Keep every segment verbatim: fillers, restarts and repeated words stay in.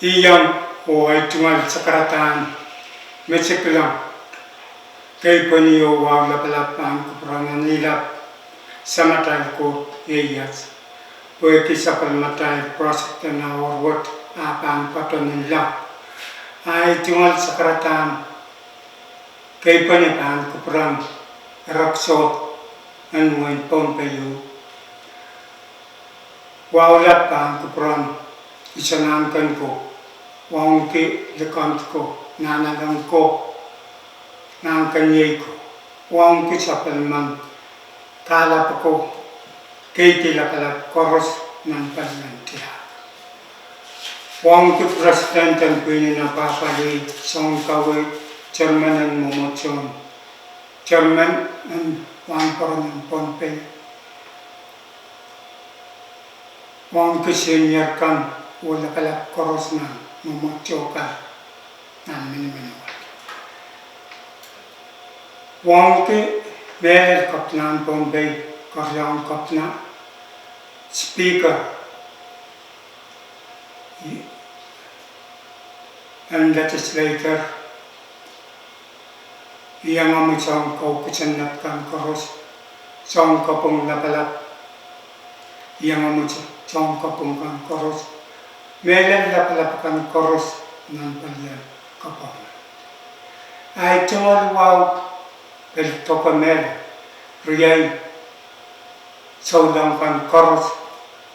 Iang oh ei tungoal sakaradahn me se kilang, keipweni oh wahu lapalap pahn kupwuromwail ni lap Samatail Koht ieias, pwehki sapwellimatail Protestant Hour wet ah pahn patohwan lao. Ei tungoal sakaradahn keipweni pahn kupwuren erekiso en wehin Pohnpei. Wahu lap pahn kupwuren isonahnken ko, wauneki likend ko, nahnalek ko, nahnkeniei ko, wauneki sapwellimen kahlap ko, keidi lapalap koaros nan palien tiahk. Wauneki president en pwihnen apwahpwalih, soun kaweid, chairman en mwomwohdiso, chairman en wahnpoaron en Pohnpei, wauneki senior kan oh lapalap koaros nan mwomwohdiso kan nan minimin wet. Wauneki mehlel kepinahn Pohnpei, keriaun kepina, speaker en legislature, iangahki soun koukisennek kan koaros, soun kopwung lapalap, iangahki soun kopwung kan koaros, mehlel lapalap kan koaros nan palien kopwung. Ei tungoal wahu pil doke mehlel riei souleng kan koaros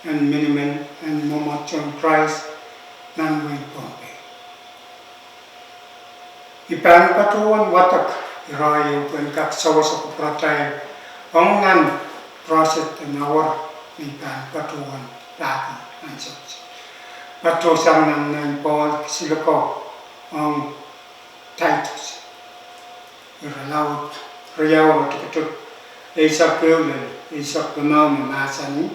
en minimin en mwomwohdiso en Krais nan wehin Pohnpei. I pahn patohwan wadek irail pwehn kak sewese kupwuratail ong nan Protestant Hour me I pahn patohwan pahki ansou. Patohsang nan nein Pohl siluko ong Taitus, irelaud riau, tikitik eisek ehu lel eisek limau, me mahsanih: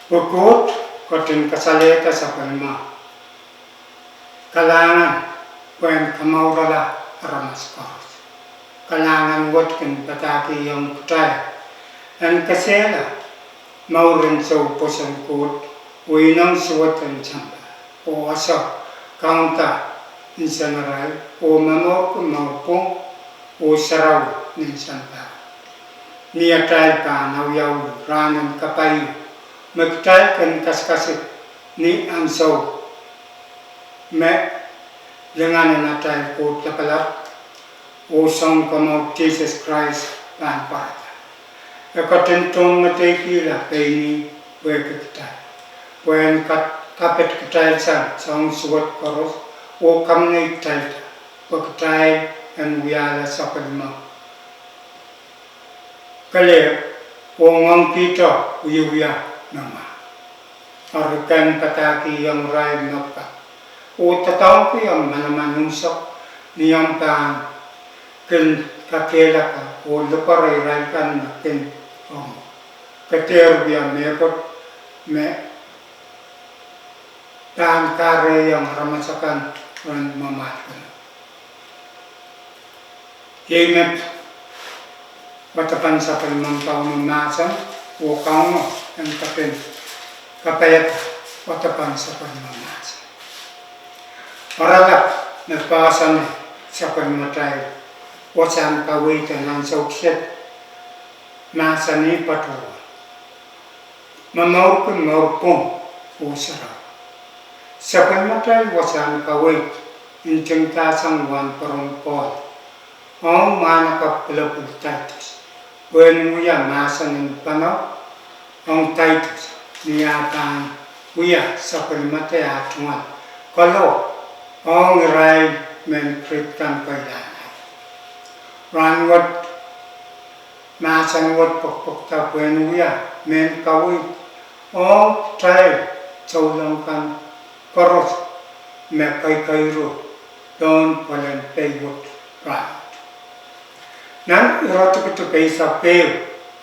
Pwe Koht ketin kasalehda sapwellime kalahngan pwehn kamourala aramas koaros. Kalahngan wet kin padahkihong kitail en kesehla mour en soupwoson Koht oh ineng suwed en sampah, oh ese kaunda nsenarail, oh momourki mour pwung oh sarawi nin sampah, ni atail pahn awiawi rahn en kapai me kitail kin kasikasik ni ansou me lingan en atail Koht Lapalap oh Sounkomour Sises Krais pahn pwarada. E ketin tohnmedeikihla pein ih pwehki kitail, pwehn ka- kapit kitail sang soahng suwed koaros oh kamwunei kitailda, pwe kitail en wiahla sapwellime kelehpw oh ngoangkihdo wiewia me mwahu. Eri ken padahkihong irail mepwukat oh doadoahngki omw manaman unsek ni omw pahn kin kakehlaka oh lipware irail kan me kin ong, ke dehr wia mehkot me pahn kahrehiong aramas akan ren mwamwahlkeno. Iei met wadapan sapwellimen Kauno mahsen, oh Kauno en ketin kapaiada wadapan sapwellime mahsen. Oaralap me poahsoane sapwellimatail wasahn kaweid en ansou kiset mahsanih patohwan: Momourki mour pwung oh sarawi. Sapwellimatail wasahn kaweid ntingdahsang wahnpoaron Pohl ong mwahnakapw pwulopwul Taitus pwehn wia mahsen en pwano ong Taitus ni ah pahn wia sapwellimatail tungoal kalohk ong irail mehn Krihk kan pweilahnei. Rahnwet mahsen wet pwekpwekda pwehn wia mehn kaweid ong kitail souleng kan koaros me keikeiru pohn pwelen pei wet rahnwet. Nan iretikitik eisek ehu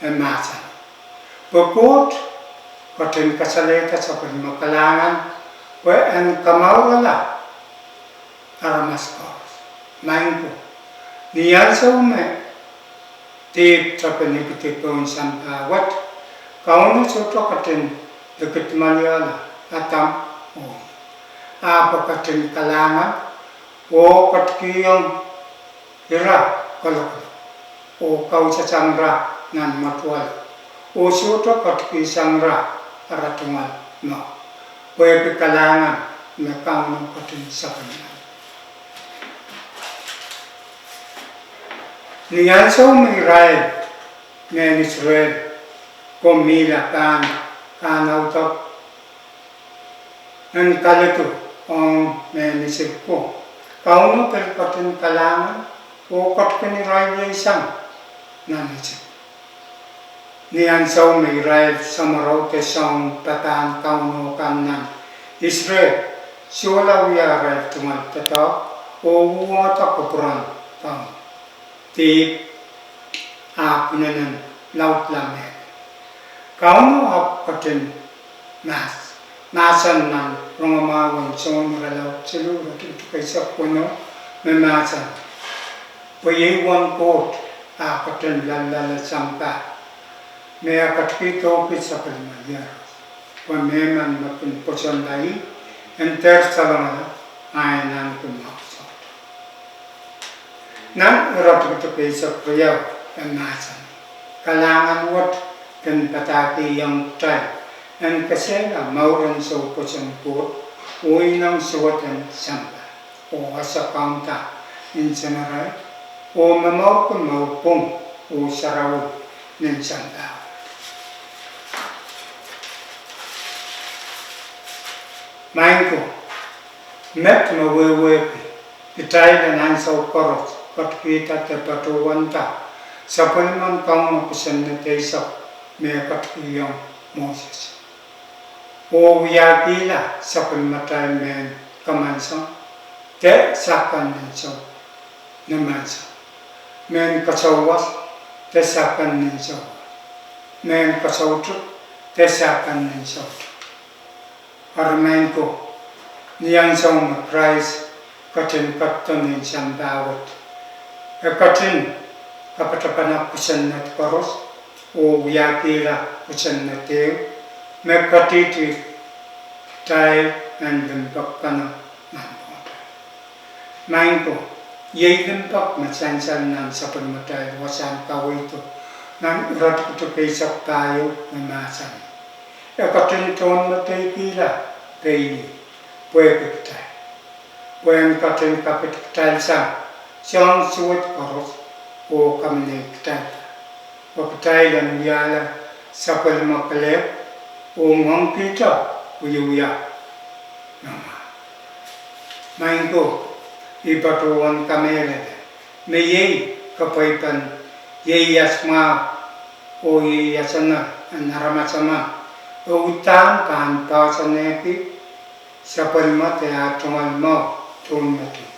e mahsanih: Pwe Koht ketin kasalehda sapwellime kalahngan pwe en kamourala aramas koaros. Maing ko, ni ansou me dihp tepin ipwidi pohn sampah wet, Kauno sohte ketin likidmeliala Adam oh Ihp. Ahpw e ketin kalahngan oh ketikihong ira kolokol oh kausansang ira nan mwetuwelo oh sohte ketikihsang ira ara tungoal mwo, pwehki kalahngan me Kauno ketin sapwellimaniki. Ni ansou me irail mehn Israel ko mihla pahn kahnaudo en kaledo ong mehn Isip ko, Kauno pil ketin kalahngan oh ketikihong irail iei sang nan Isip. Ni ansou me irail samworo de soun papahn Kauno kan nan Israel sohla wia arail tungoal doadoahk oh uhwongada kupwuren Kauno, dihp ahpw inenen laudla mehlel. Kauno ahpw ketin mahs, mahsanih nan Rongamwahu en Sohn irelaud siluh, iretikitik eisek weneu, me mahsanih: Pwe iei uwen Koht a ketin loalloale sampah, me e ketikihdohki sapwellime iehros, pwe mehmen me kin pwosonla ih en dehr salongala, a en ahneki mwahu sohte. Nan iretikitik eisek riau, e mahsanih: Kalahngan wet kin padahkihong kitail en kesehla mouren soupwoson Koht, oh ineng suweden sampah, oh ese kaunda nsenarail, oh momourki mour pwung oh sarawi nin sampah wet. Maing ko, met me wehwehki kitail en ansou koaros ketikihda de patohwanda sapwellimen Kauno kosonned eisek me e ketikihong Moses, oh wiahkihla sapwellimatail mehn kamansong de sapwellimen Kauno ni mansong, mehn koasouwas de sapwellimen souwas, mehn koasoutuk de sapwellimen soutuk. Eri maing ko, ni ansou me Krais ketin ketido nin sampah wet, e ketin kapatapanak kosonned koaros oh wiahkihla kosonned ehu me ketihdi kitail en limpoakpene nan pwungatail. Maing ko, iei limpoak me sansal nan sapwellimatail wasahn kaweido nan iretikitik eisek pahieu me mahsanih: E ketin tohnmeteikihla pein ih pwehki kitail, pwe en ketin kapit kitail sang soahng suwed koaros oh kaminei kitailda, pwe kitail en wiahla sapwellime kelehpw oh ngoangkihte wiewia me mwahu. Maing ko, I patohwan kamehlele me iei kepweipen ieias mwahu oh ieias emen en aramas emen, e uhdahn pahn poahsoanehki sapwellime de ah tungoal mwahu tohnmetei,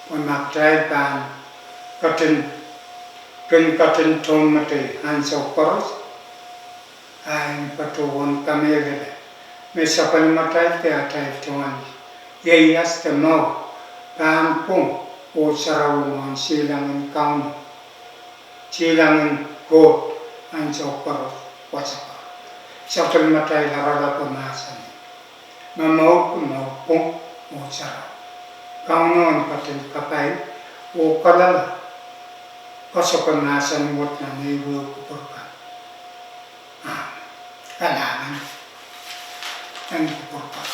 pwe ma kitail pahn ketin, kin ketin tohnmetei ansou koaros, a I patohwan kamehlele me sapwellimatail de atail tungoal ieias de mwahu pahn pwung oh sarawi mwohn silangin Kauno, silangin Koht ansou koaros, wasa koaros. Sapwellimatail oaralap mahsanih: Ma mourki mour pwung oh sarawi. Kauno en ketin kapai oh kalelehda kasohpa mahsen wet nan ehu kupwur kan. Ahh, kalahngan en kupwur kan.